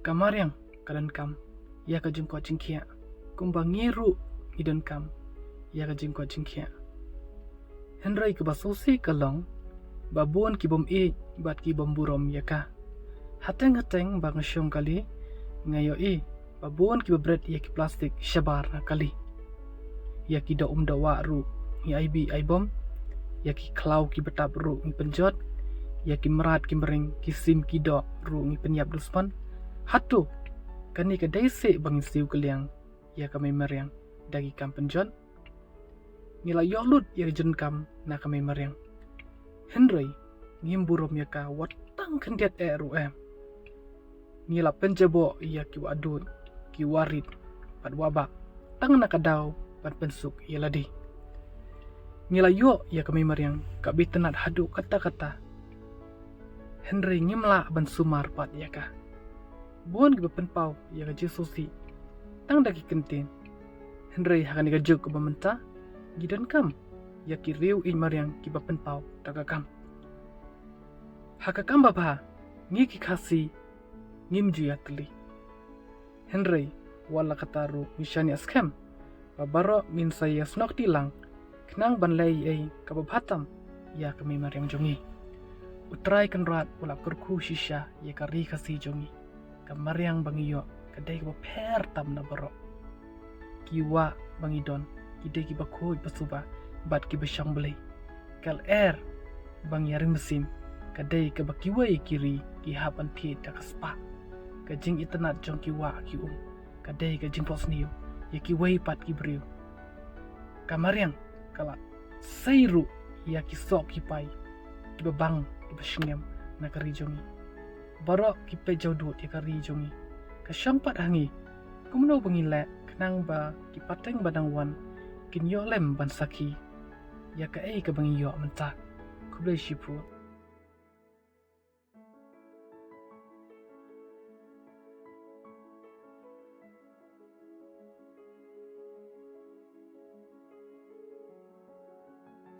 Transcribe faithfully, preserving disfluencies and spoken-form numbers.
Ka mariang ka donkam ïa ka jingkoit jingkhiah, kumba ngi ruh ngi donkam ïa ka jingkoit jingkhiah. Hynrei kaba sngewsih ka long ba bun ki bym ïeit bad ki bym burom ïa ka. Hateng hateng ba nga shong kali, nga ïohi ba bun kiba bret ïa ki plastik shabar na kali. Ïa ki doh um doh wah ruh ngi ai bih ai bom. Ïa ki khlaw kiba tap ruh ngi pynjot. Ïa ki mrad ki mreng, ki sim ki doh ruh ngi pynïap dusmon. Hato kane ka dei seh ba ngi siew kylliang ïa ka mei mariang da ki kam pynjot? Ngi la ïoh lut ïa ka jingkam na ka mei mariang, hynrei ngim burom ïa ka wat tang khyndiat eh ruh em. Ngi la pynjaboh ïa ki wah dud, ki wah rit bad wah bah tang na ka daw ban pynsuk ïa lade. Ngi la ïoh ïa ka mei mariang kaba itynnad haduh katta katta, hynrei ngim lah ban sumar pat ïa ka. Bun kiba pynpaw ïa ka jingsngewsih tang da ki kyntien, hynrei ha kane ka juk kaba mynta ngi donkam ïa ki riew ïeit mariang kiba pynpaw da ka kam. Ha ka kam babha, ngi ki Khasi ngim ju ïatylli. Hynrei wat la katta ruh ngi shaniah skhem ba baroh ngin sa ïasnoh kti lang khnang ban leh ei ei kaba bha tam ïa ka mei mariang jong ngi. U Trai Kynrad u la kyrkhu shisha ïa ka ri Khasi jong ngi, ka mariang ba ngi ïoh ka dei kaba pher tam na baroh. Ki wah ba ngi don ki dei kiba khuid ba suba bad kiba shong Blei. Ka lyer ba ngi ïaring mynsiem ka dei kaba kiwei ki ri ki hap ban thied da ka spah. Ka jingitynnad jong ki wah ki um ka dei ka jingphohsniew ïa kiwei pat ki briew. Ka mariang ka la sei ruh ïa ki soh ki pai kiba bang kiba sngem na ka ri jong ngi. Baroh ki peit jawdud ïa ka ri jong ngi, ka shong pat ha ngi. Kumno ba ngin leh khnang ba ki pateng ba dang wan kin ïoh lem ban sakhi ïa kaei kaba ngi ïoh mynta? Khublei shibun.